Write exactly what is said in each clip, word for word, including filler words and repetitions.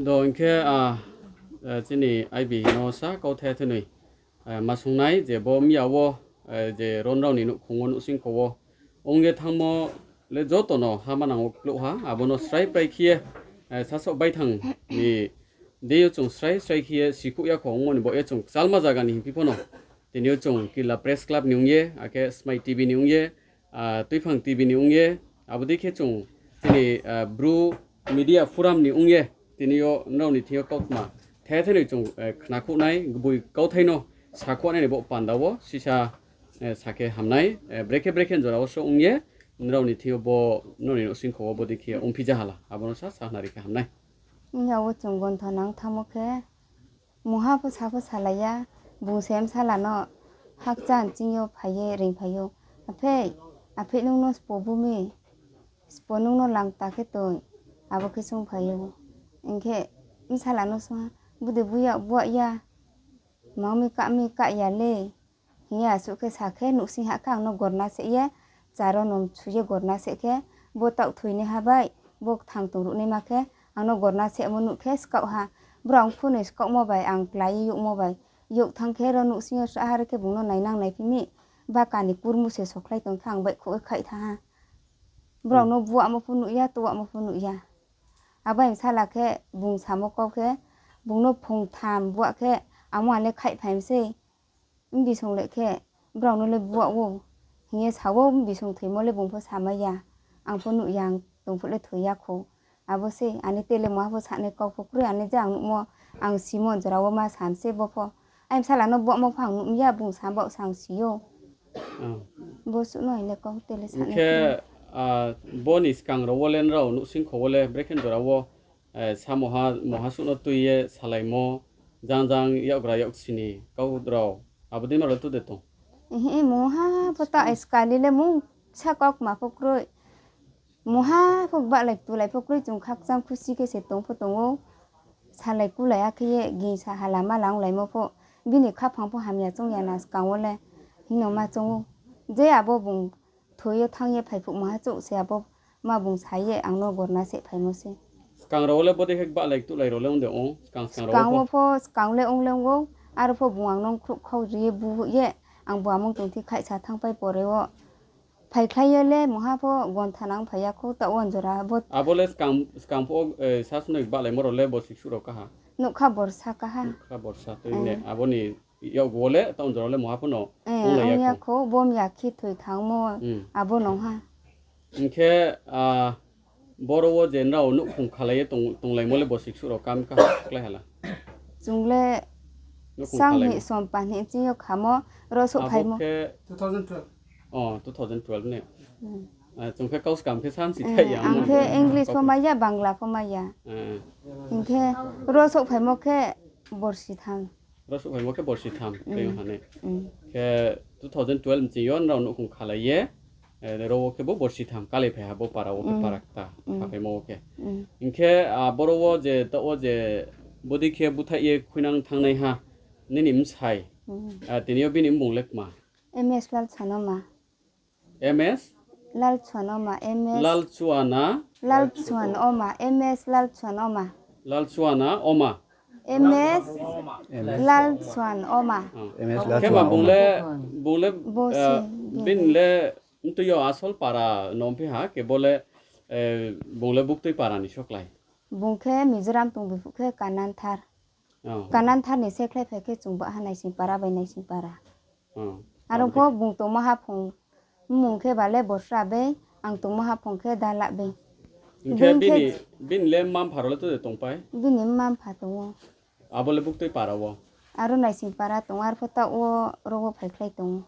Do hing khe, a, eh, chini I B no sa kauthai thenoi, eh, ma sungnai je bo miya wo, eh, je ronrao ni nouhkhong wo, nouhsingkho wo ong ye thanngmo le joto no ha manang wo klouh ha, abo no srai prai khe ye, eh, sasaoh baithang ni deing yo chung srai srai khe ye sikhouh ya kho ongmo ni baoh ye chung kchalma zaga ni hingphi pho no. Tini yo chung Killa Press Club ni ong ye, akhe Smai T V ni ong ye, ah, Tuiphang T V ni ong ye, abo dei khe chung chini, ah, Bru Media Forum ni ong ye, tini yo nrao ni thing yo kautma the the noi chung, eh, khnakhouh nai, gboi kauthai no sakhouh nai ni bo panda wo sisa, eh, sa khe hamnai, eh, brekhe brekhe jora wo so ong ye, nrao ni thing yo bo, nrao ni nouhsingkho wo bo dei khe ongphi ja hala, abo no sa sakhnari khe hamnai. Ong ya wo chung gontho nang thanngmo khe, mungha pho sa pho salai ya, bung se bsala no hakchang ching yo phai ye reingphai ou. Aphei, aphei nung no spo bu mi, spo nung no langta khe tong, abo khe sungphai ou. Hing khe bsala no sung ha, bu de bu ya, buah ya, mang mi kah mi kah ya le. Hing ye asuh khe sa khe, nouhsing ha khe ang no gorna seh ye, charo no mchu ye gorna seh khe, bo taoh thoinaiha bai, bo kthang tongruhnaima khe, ang no gorna sehmo nuh khe skaoh ha. Brao ong phunoi skaohmo bai, ang klái ye youhmo bai, youh thanng khe ro nouhsing yo srahha re khe bung no nainang naiphi mi, baka ni kurmu se sokhlai tong khe ang baihkhouh ye khaih thanng ha. Brao no buahmo pho nuh ya, tuahmo pho nuh ya. Abo bai bsala khe bung samo kau khe, bung no phung tham buah khe, ang mo ang le khaihphai mi sei. Mbisong le khe, brao no le buah ou, hing ye sa ou, mbisong thoimo le bung pho samai ya, ang pho nuh ya, ang tong phuh le thoi ya kho. Abo se, ani tele mungha pho sanai kau pho kroi, ani je ang nuhmo, ang simo jora wo ma sam se bo pho. Ai bsala no buahmo pho ang nuh ya, bung sam baoh se ang si ou. Bo suh no hing le kau tele sanai khe, bo ni skang rao wo le nrao nouhsingkho wo le brekhe jora wo, eh, sa mungha, mungha suh no tui ye salaimo, jang jang yakgra yaksi ni kau rao, abo dei ma rao le tu de tong? Mungha pho ta skali le mungsa kautma pho kroi. Mungha pho gbahlai tulai pho kroi, chung khakchang khusi khe se tong pho tong ou. Salai kulai ya khe ye gingsa hala mala onglaimo pho, bini khaphang pho hamya choung ya na skang wo le, hing no ma choung ou. Je abo bung thoi yo thanng ye phai phuh mungha chouh se abo ma bung sa ye ang no gorna sehphaimo se. Skang rao wo le bodei khe gbahlai tuhlai rao le ong de ong, skang wo pho skang le ong le ong ou, aro pho bung ang no khruh khau ri ye bu ye, ang bo amung tongthi khaihsa thanngpai pore wo. Phaikhlai ye le mungha pho gontha nang phai ya khou, taoh wo jora bo. Abo le skang, skang pho, eh, sa sunoi gbahlaimo rao le borsi ksuh rao kaha? Nougkha borsa kaha. Nougkha borsa tui ne, abo ni yakgu wo le taoh jora le mungha pho no, eh, onglai ya khou, bo mya khe thoi thanngmo, abo nung ha. Hing khe, ah, boro wo je nrao nouhkhong khalai ye tong, tonglaimo le borsi ksuh rao kam kaha klái hala? Chung le sang ni sompa ni ching yo khamo, ro souhphaimo. Khe two thousand twelve. Oh, two thousand twelve ne. Ah, chung khe kau skam khe samsi thai ya. Ang khe English pho mai ya, Bangla pho mai ya. Hing khe ro souhphaimo khe borsi tham. Ro souhphaimo khe borsi tham, tei ong ha ne. Khe two thousand twelve ching yo nrao nouhkhong khalai ye, eh, ro wo khe bo borsi tham, kalai phai ha bo para wo khe para kta, khaphaimo wo khe. Hing khe, ah, boro wo je, taoh wo je, bodei khe búthaih ye khuinang thanngnaiha, nini bsai, ah, tini yo bini mmung le kma? M S Lalchhuan Oma. M S? Lalchhuan Oma, M S. Lalchhuana? Lalchhuan Oma, M S Lalchhuan Oma. Lalchhuana Oma? M S Lalchhuan Oma. Khe ma bung le, bung le, bini le mtui yo asol para no ongphi ha, kebo le, eh, bung le buktui para ni soklái? Bung khe Mizoram tong bi phuh khe Kananthar. Kananthar ni se khlai phai khe chung baha Naisingpara bai Naisingpara. Aro pho bung tongmo haphung mmung khe ba le Borsra bei, ang tongmo haphung khe Dala bei. Hing khe bini le mma-mpha rao le to de tongpai? Bini mma-mpha tong ou. Abo le buktui para wo? Aro Naisingpara tong ou, arpho taoh wo ro wo phaikhlai tong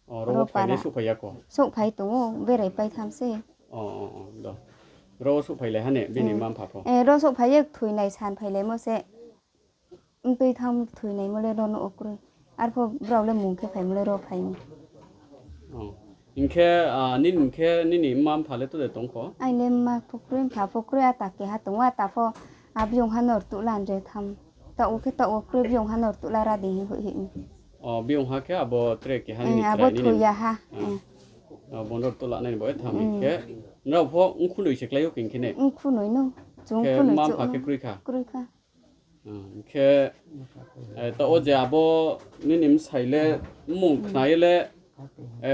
ou. Ro wo phainai souhphai ya kho? Souhphai tong ou, berai pai tham se. Ro wo souhphailai ha ne, bini mma-mpha pho? Ro souhphai ye thoinai san phailaimo se. Mtui thanng thoinaimo le ro no wo kroi. Arpho brao le mung khe phaimo le ro phai mi. Hing khe, ah, nini khe nini mma-mpha le to de tong kho? Aini mma pho kroi, mpha pho kroi, ata keha tong ou, ata pho, a, biyong ha no rtuh la nre tham. Taoh wo khe taoh wo kroi, biyong ha no rtuh la ra di hing hoih hoih mi. Biyong ha khe abo tre keha nini abo chrai nini thoi ya ha. Bo no rtuh la nai ni bo e tham hing khe, nrao pho mkhunoi se klái ou hing khe ne? Mkhunoi no, chung khe mma-mpha khe kroi kha? Kroi kha. Hing khe, taoh wo je abo nini bsai le mmung khna ye le,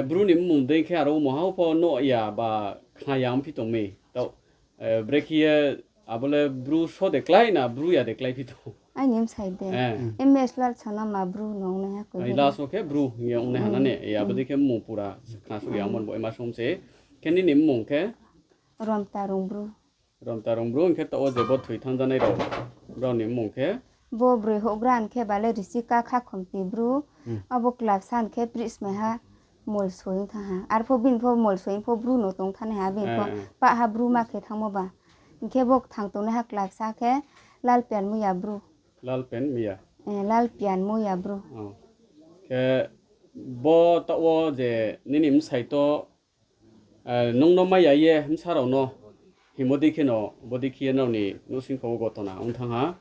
Bru ni mmung dei khe aro mungha pho nuh ya ba khna ya ongphi tong mi. Taoh, brekhe ye abo le Bru so de klái na Bru ya de kláiphi tong? Aini bsai de. Em. Em es lal sona ma Bru no ongnaiha koi. Last wo khe Bru hing ye ongnaiha na ne. Abo dei khe mmung pura khna suh ya ongmo bo ema som se. Khe nini mmung khe? Romtarung Bru. Romtarung Bru, hing khe taoh wo je bo thoi thanngjanai rao, brao ni mmung khe? Bo broi houhgra hing khe ba le Risika Khakhomti Bru, abo club sa hing khe Prismaiha Molsoi ong thanng ha. Arpho bini pho Molsoi pho Bru no tong thanngnaiha, bini pho pah ha Bru ma khe thanngmo ba. Hing khe bo kthang tongnaiha club sa khe Lalpian Muya Bru. Lalpian Muya? Lalpian Muya Bru. Khe bo taoh wo je nini bsai to, nung no mai ya ye bsa rao no hingmo dei khe no, bo dei khe ye nrao ni nouhsingkho wo gotona ong thanng ha.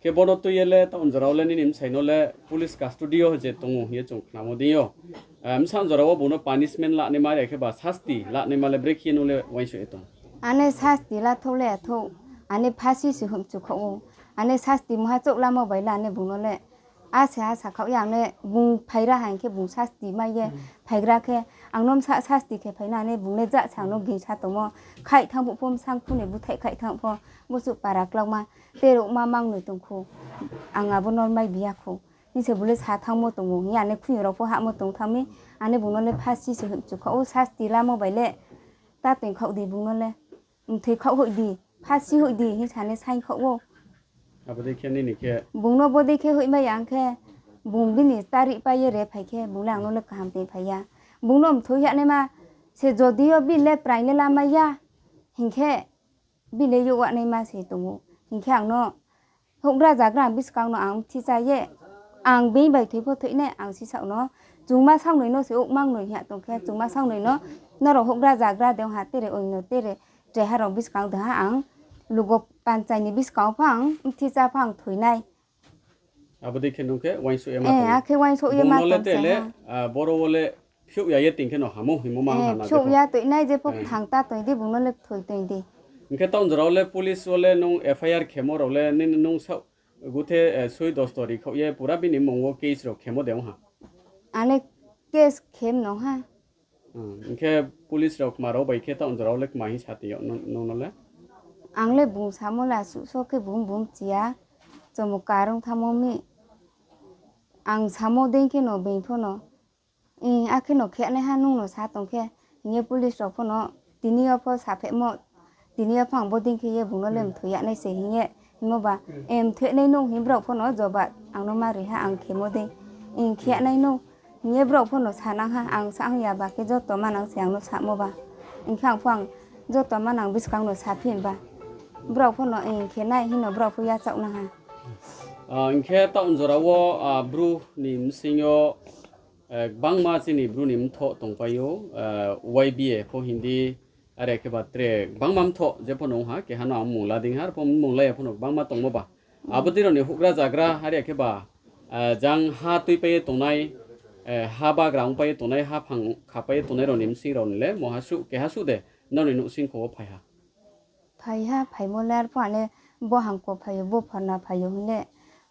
Khe bo no tui ye le taoh jora wo le nini bsai no le police custody yo je tong ou hing ye chung khnamo dei yo. Bsa jora wo bung no punishment lanaima are khe ba sasti lanaima le brekhe ye nung le uaingsouh ye tong? Ane sasti lathouh le athouh, ane phasi se hoihmchu khaoh ou. Ane sasti mungha chouh lamo bai le ane bung no le a se ha sakhaoh ya ang le bung phaigra ha hing khe bung sasti mai ye phaigra khe ang no bsa sasti khe phai na ane bung le ja se ang no gingsa tongmo. Khaih thanng phuh pho bsang khu ni búthaih khaih thanng pho, bosuh para klauma, tereuhma mangnoi tong khu, ang abo no mai bi ya khu. Hing se bung le sa thanngmo tong ou hing ye ane khuing rao pho hahmo tong thanng mi, ane bung no le phasi se hoihmchu khaoh ou, sasti lamo bai le ta toing khaoh di bung no le. Mthoi khaoh hoih di, phasi hoih di hing sa ne saing khaoh ou. Bung no bodei khe hoihmai ya ang khe, bung bini tarih pai ye re phai khe, bung le ang no le kaham tei phai ya. Bung no mthoi yagnaima se jodi yo bini le praing le lamai ya, hing khe bini le youh yagnaima se tong ou. Hing khe ang no houhgra zagra ang buskang no ang bthi chá ye, ang being bai thoi pho thoi nai ang sisaoh no. Chungma saongnoi no se ouhmangnoi hing ya tong khe, chungma saongnoi no, nrao houhgra zagra de ong ha, tere oing no tere, treha rao buskang de ha ang, lugo panchai ni buskang pho ang bthi chá pho ang thoi nai. Abo dei khe nung khe uaingsouh ye ma tong ou. Akhe uaingsouh ye ma tong ou. Bung no le te le, boro wo le phiouh ya ye toing khe no ham ou hingmo ma ha na. Phiouh ya toing nai, jepho kthang ta toing di, bung no le kthoi toing di. Hing khe taoh jora wo le police wo le nung F I R khemo rao le nini nung saoh guthe, soi dosto ri khaoh ye pura bini mmung wo case rao khemo de ong ha? Ang le case khem no ha. Hing khe police rao kma rao bai khe taoh jora wo le kma hing sa toing yo nung no le? Ang le bung samo le asuh so khe bung bung chi ya, chomo karong thanngmo mi. Ang samo dei khe no being pho no, akhe no khe naiha nung no sa tong khe, hing ye police rao pho no tini yo pho saphehmo, tini yo pho ang bodei khe ye bung no le mthoi yag nai se hing ye hingmo ba, mthoi nai nung hing brao pho no joba ang no ma ri ha ang khemo dei, khe nai nung hing ye brao pho no sa nang ha, ang sa hing ya ba khe joto manang se ang no samo ba. Hing khe ang pho ang joto manang buskang no saphi ba. Brao pho no khe nai hing no brao pho yachaoh nang ha. Hing khe taoh jora wo, Bru ni bsing yo, gbangma chini Bru ni mthoh tongpai ou, Y B A pho hing di, are khe ba tre gbangma mthoh jepho no ong ha, keha no ang mmung la dei ha, arpho mmung la ya pho no gbangma tongmo ba. Abo dei rao ni houhgra zagra, are khe ba, jang ha tuipai ye tongnai, ha bagra ongpai ye tongnai, haphang khapai ye tongnai rao ni bsing rao ni le mungha suh, keha suh de nrao ni nouhsingkho wo phai ha? Phai ha, phaimo le arpho ang le bo hangko phai ou, bo phorna phai ou hing le,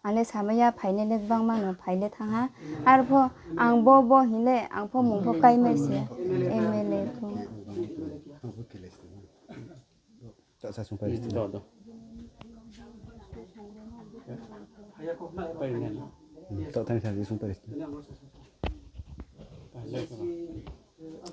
ang le samai ya phainai le gbangma no phai le thanng ha. Arpho ang bo bo hing le ang pho mung pho kaimai se, M L A pho.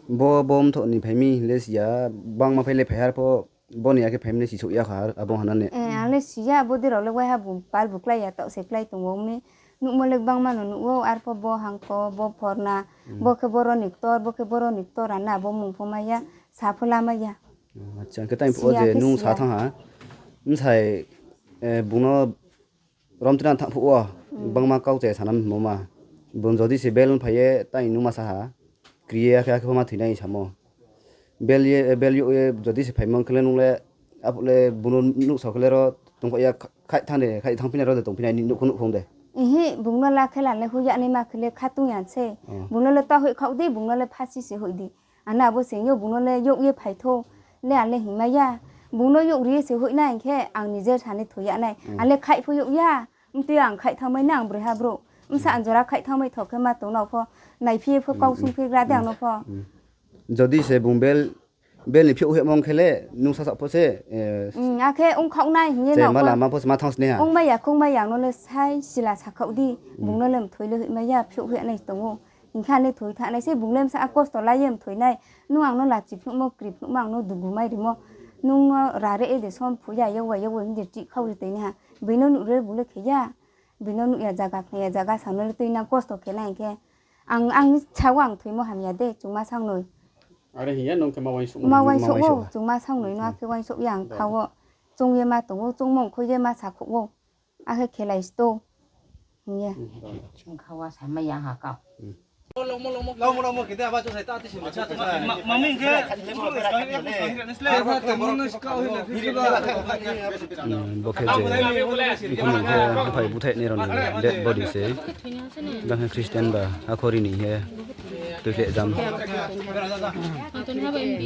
Bo, bo mthoh ni phai mi hing le si ya, gbangma phai le phai ha arpho, bo ni ya khe phai mi le sisouh ya kha, abo hana ne. Ang le si ya, abo dei rao le waiha bung pal bu klái ya, taoh se klái tong ou mi. Nuhmo le gbangma no nuh ou, arpho bo hangko, bo phorna, bo khe boro ni ktor, bo khe boro ni ktor, ano abo mung pho mai ya, sa pho lamai ya. Acha, hing khe tang phuh wo je nung sa thanng ha, bsai, bung no romtna thanng phuh wo, gbangma kau chaya sana hingmo ma. Bung jodi se bail phai ye tang nung ma sa ha, kri ye akhe, akhe pho ma thoi nai samo. Bail ye, bail youh ye jodi se phaimo khe le nung le, aphuh le bung no nuhsao khe le ro tongpha ya, khaih thanng de, khaih thanngphi nai ro de tongphi nai, nuhkhong nuhkhong de. Bung no la khe la le hoih yag naima khe le khatung ya sei. Bung no le ta hoih khaoh di, bung no le phasi se hoih di. Ano abo se yo bung no le youh ye phai thou, le ang le hingmai ya. Bung no youh ri ye se hoih nai hing khe ang nije sa ni thoi yag nai. Ang le khaih pho youh ya. Mtui ang khaih thanngmai na ang broi ha brouh. Bsa ang jora khaih thanngmai tho khe ma tong no pho. Naiphi ye pho kau sungphi gra de ang no pho. Jodi se bung bel, bel ni phiouh hemo ong khe le, nung sasaoh pho se, eh, akhe ongkhaoh nai hing ye je no ma pho. Lama pho se ma thanng sni ha. Ongmai ya, khongmai ya, ang no le sai sila sakhaoh di. Bung no le mthoi le hoihmai ya, phiouh hoih nai tong ou. Hing khe ani thoi thanng nai se, bung le bsa kosto lai ye mthoi nai. Nung ang no lachi phnuhmo, kri phnuhmo, ang no dugu mai rimo. Nung no rare e de som phu ya, yak wai, yak wai, hing de chih khau ri toi nai ha. Boi no nuh re bung le khe ya. Boi no nuh ya zaga, khna ya zaga, sa no le tui nang kosto khe nai hing khe. Ang, ang sa wo ang thoimo hamya de, chungma sangnoi. Are hing ya, nung khe ma uaingsouh ou. Ma uaingsouh ou, chungma sangnoi no akhe uaingsouh ya ang kha wo. Chung ye ma tong ou, chungmo ongkhoi ye ma sakhouh ou. Akhe khelai sto. Hing ye. Chung kha wa samai ya ha kau. Bo khe je, mkhu ni khe, haphai búthaih nai rao ni dead body se. Jang khe Christian ba, akho ri ni hing ye, tuihleh jam.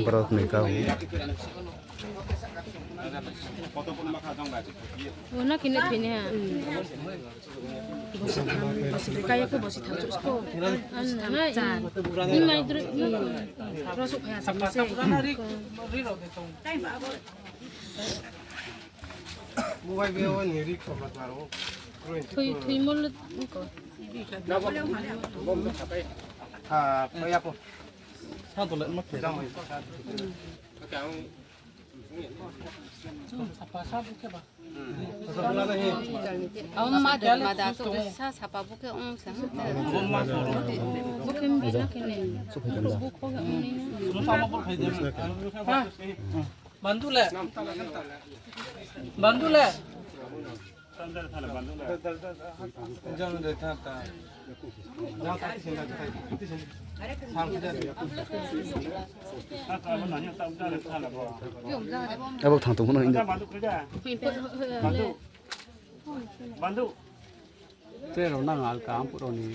Borok noi kau. Bosi tham, bosi broi kaya khe bosi tham chouh sko. Bosi tham char. Ni mai droi, ni. Ro souhphai ha se. Thui, thui mol ko. Ang mother, mother to sa sapa bukhe ong sa. Bukhe mbi na kene. Bukho ong ni. Bandu le. Bandu le. Abo thang tongmo no hing do. Bandu. Bandu. Tre rao nang alka ang phuh rao ni.